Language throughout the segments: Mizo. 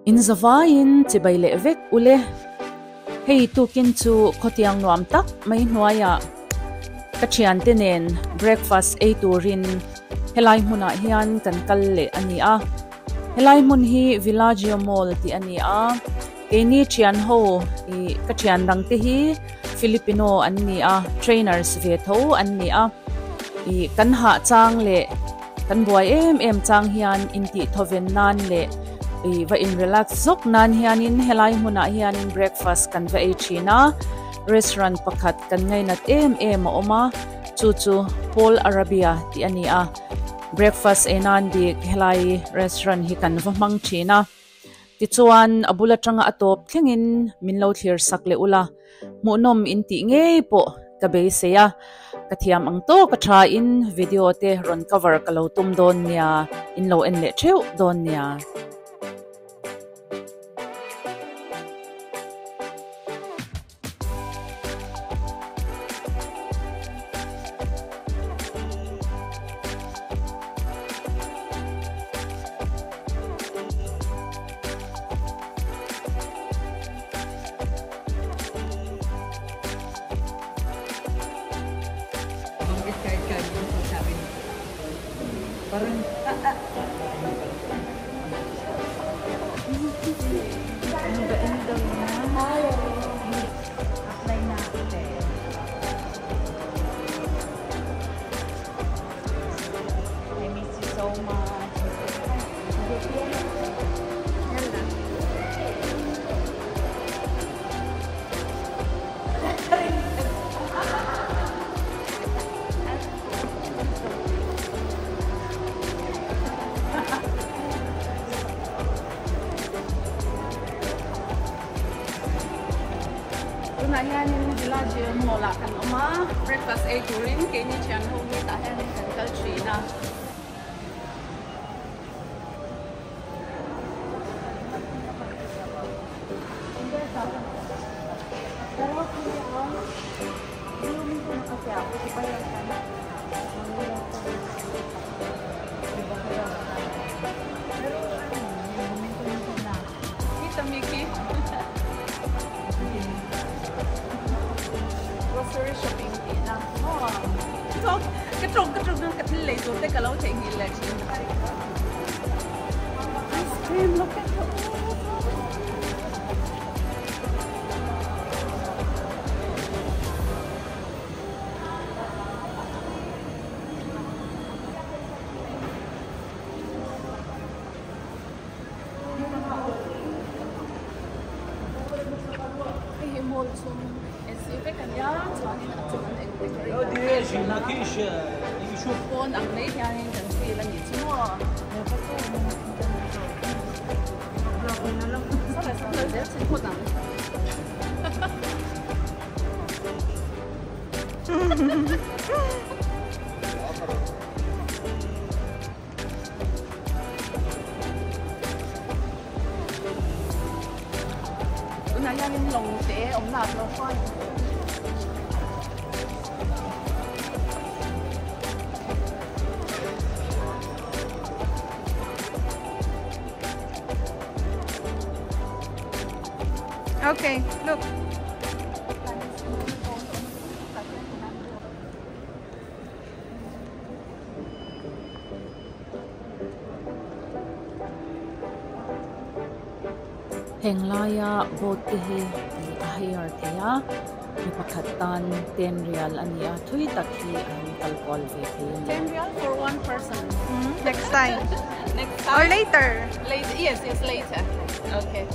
In zavaiin chibai leh vek ule. Hei tukin chu khawtiang nuam tak mai hnuaiah ka thiante nen breakfast ei turin helai hmunah hian kan kal leh a ni a. Helai hmun hi Villaggio Mall tih a ni a. Keini thian ho ih ka thian dang te hi Filipino an ni a, trainers ve tho an ni a. Ih kan hah chang leh kan buai em em chang hian intih thawven nan leh ih va in relax zawk nan hianin helai hmunah hianin breakfast kan va ei thin a. Restaurant pakhat kan ngainat em em a awm a, chu chu Paul Arabia tih a ni a. Breakfast ei nan bik helai restaurant hi kan va hmang thin a. Tichuan, a bul atanga a tawp thlengin min lo thlir sak leh ula, hmuhnawm in tih ngei pawh ka beisei a, ka thiam ang tawk a thain video te rawn cover ka lo tum dawn nia, in lo en leh theuh dawn nia. Tunah hianin Villaggio Mall ah kan awm a, breakfast ei turin keini thian ho hi tah hianin kan kal thin a. Kita Mickey. Grocery shopping tih na maw. Ka tawng ka tawng ka thil lei tur te ka lo theihnghilh leh thin. Ice cream look at the Hei hi mall chhung AC vek a nia chuanin a chung an eng decorate pawn ang mai hianin kan feel a nih chu maw. Tunah hianin lawng te awmna a lo hruai. Okay, look. Heng laia boat te hi a hire thei a, mi pakhat tan ten rial a ni a, thui tak hi an kal kual ve thei a ni. Ten rial for one person. Next time. Next time. Or later. Later, yes, yes, later. Okay.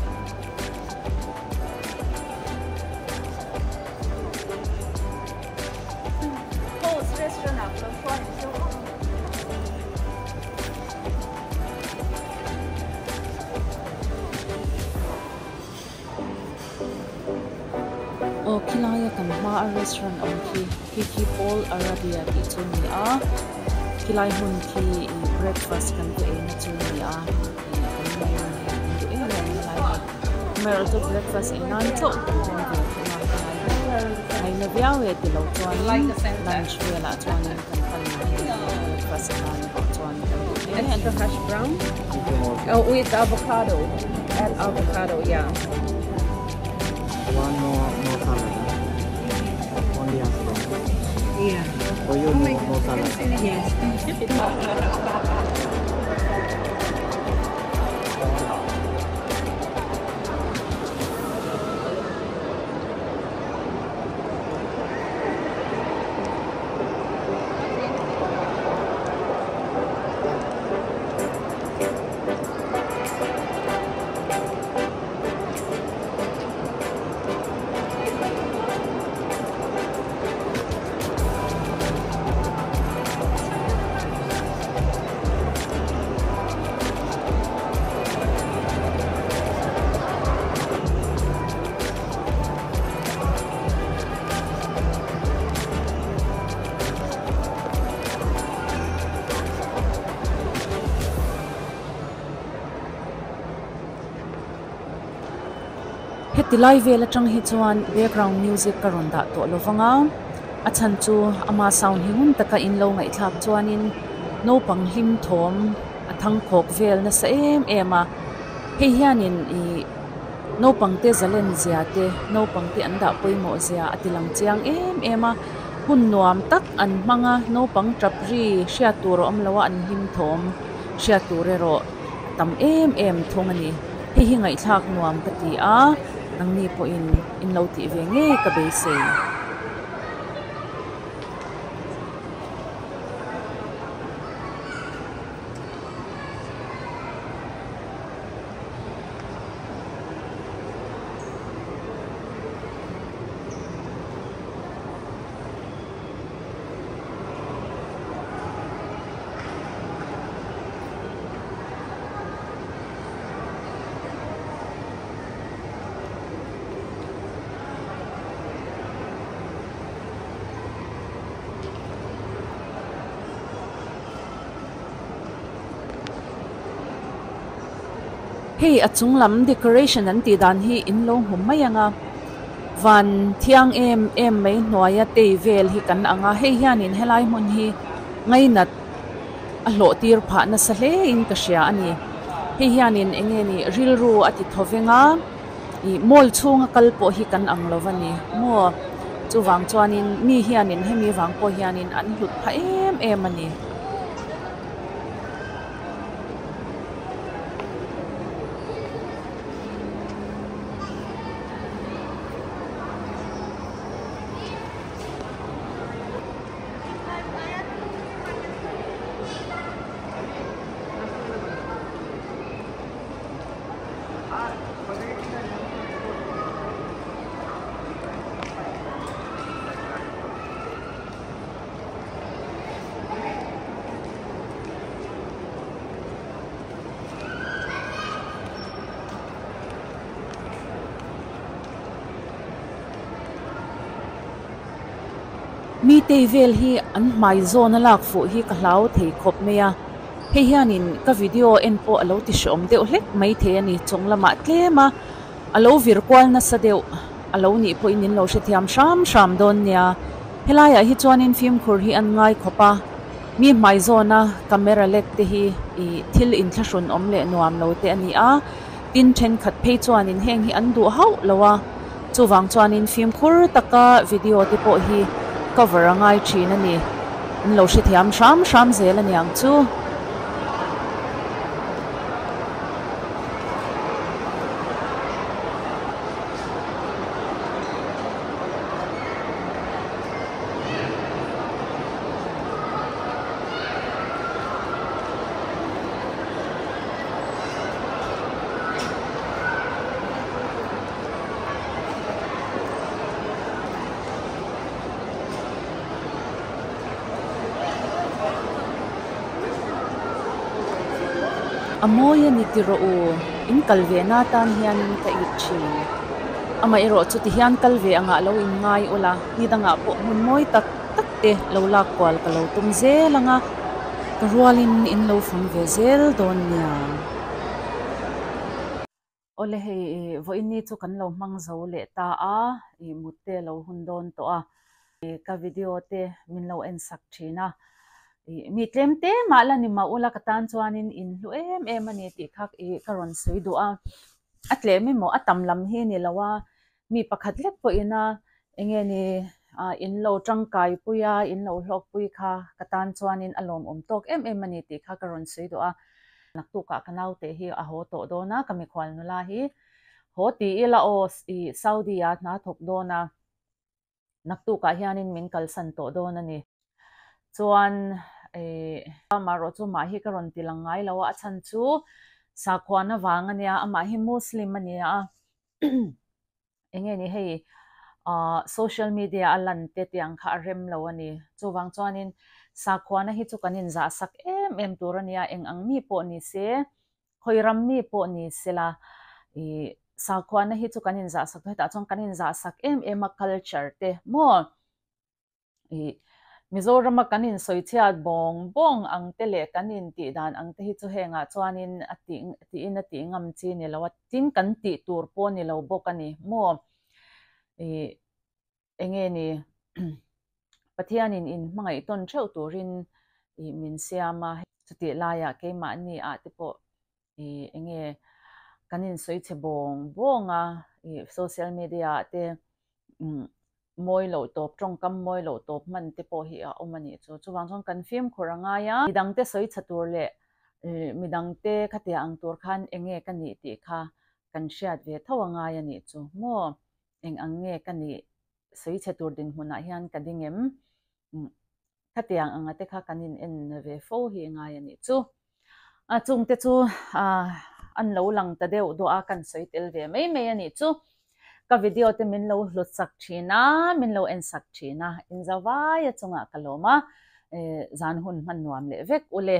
Host restaurant ah lo hruai ang chu. Aw khilaia kan hma a restaurant awm khi khi khi Paul Arabia tih chu a ni a khilai hmun khi ih breakfast kan va ei na chu a ni a ih kan mai a ni kan duh em em a lai hi amaherawhchu breakfast ei nan chauh kan rem ve thung a helai hi ngaina viau e tilo chuanin lunch velah chuanin kan pan mai a ni breakfast nan erawh chuan kan duh hle a ni. Extra hash brown with avocado. Add avocado, yeah. One more, no salad. Only husband. Yeah. For you, no, no salad. Yes. Heti lai vel atang hi chuan background music ka rawn dah tawh lovang a, a chhan chu ama sound hi ngun taka in lo ngaihthlak chuanin naupang hlim thawm a thang khawk vel nasa em em a, hei hianin ih naupang te zalen zia te naupang te an dah pawimawh zia a ti lang chiang em em a, hun nuam tak an hmang a naupang tap ri hriat tur a awm lo a an hlim thawm hriat tur erawh a tam em em thung a ni. Hei hi ngaihthlak nuam ka ti a, nangni pawhin in lo tih ve ngei ka beisei. Hei a chung lam decoration an tih dan hi in lo hmu mai ang a, van thiang em em mai hnuaia tei vel hi kan ang a, hei hianin helai hmun hi ngainat a hlawh tir phah nasa hle in ka hria a ni. Hei hianin eng nge ni rilru a ti thaw veng a, ih mall chhunga kal pawh hi kan ang lo va ni maw? Chuvang chuanin mi hianin hemi vang pawh hianin an hlut phah em em a ni. Mi tei vel hi an hmai zawn a lak fuh hi ka hlau thei khawp mai a, hei hianin ka video en pawh a lo ti hreawm deuh hlek mai thei a ni, chung lamah tlem a a lo vir kual nasa deuh a lo nih pawhin in lo hrethiam hram hram dawn nia, helaiah hi chuanin fimkhur hi an ngai khawp a, mi hmai zawna camera lek te hi ih thil inthlahrun awm leh nuam lo te a ni a. Tin thenkhat phei chuanin heng hi an duh hauh lo a, chuvang chuanin fimkhur taka video te pawh hi cover a ngai thin a ni. An lo hrethiam hram hram zel a niang chu. A mawi a ni ti rawh u, in kal ve na tan hianin ka it thin. Amaherawh chu ti hian kal ve angah lo in ngai ula, ni dangah pawh hmun mawi tak tak te lo lak kual ka lo tum zel ang a. Ka rualin in lo fang ve zel dawn nia. Awle hei vawiin ni chu kan lo hmang zo leh ta a, ih mut te lo hun dawn tawh a, ka video te min lo en sak thin a, ih mi tlem te mah la ni mah ula ka tan chuanin in hlu em em a ni tih kha ih ka rawn sawi duh a. A tlem emaw a tam lam hi ni lo a, mi pakhat lek pawhin a enge ni in lo tangkai pui a, in lo hlawk pui kha ka tan chuanin a lawmawm tawk em em a ni tih kha ka rawn sawi duh a. Naktukah ka naute hi a haw tawh dawn a, ka mikhual nula hi haw ti ila aw i Saudi a hna thawk dawn a. Naktukah hianin min kalsan tawh dawn a ni. Chuan eh amaherawh chu mah hi ka rawn ti lang ngai lo a, a chhan chu sakhuana vang a nia, amah hi Muslim a ni a, eng nge ni hei ah social media a lan te tih ang kha a rem lo a ni. Chuvang chuanin sakhuana hi chu kan inzahsak em em tur a nia, eng ang mi pawh ni se Khawi ram mi pawh ni sela ih sakhuana hi chu kan inzahsak hetah chuan kan inzahsak em em a culture te maw ih Mizorama kan insawi chhiat bawng bawng ang te leh kan intih dan ang te hi chu hengah chuanin a tih tiin a tih ngam chi ni lo a tin kan tih tur pawh ni lo bawk a ni maw ih enge ni Pathianin in hmangaih tawn theuh turin ih min siam a, chutih laiah keimahni ah te pawh ih enge kan insawi chhe bawng bawng a, ih social media ah te umm mawi loh tawp tawngkam mawi loh tawp hman te pawh hi a awm a nih chu. Chuvang chuan kan fimkhur a ngai a, midangte sawi chhe tur leh ih midangte khatia ang tur khan enge ka nih tih kha kan hriat ve tho a ngai a nih chu maw. Eng ang nge ka nih sawi chhe tur dinhmunah hian ka ding em? Khatiang anga te kha kan in en ve fo hi ngai a nih chu. A chungte chu an lo lang ta deuh duah a, kan sawi tel ve mai mai a nih chu. Ka video te min lo hlut sak thin a, min lo en sak thin a, inzau vai a chungah ka lawm a, zan hun hman nuam leh vek ule.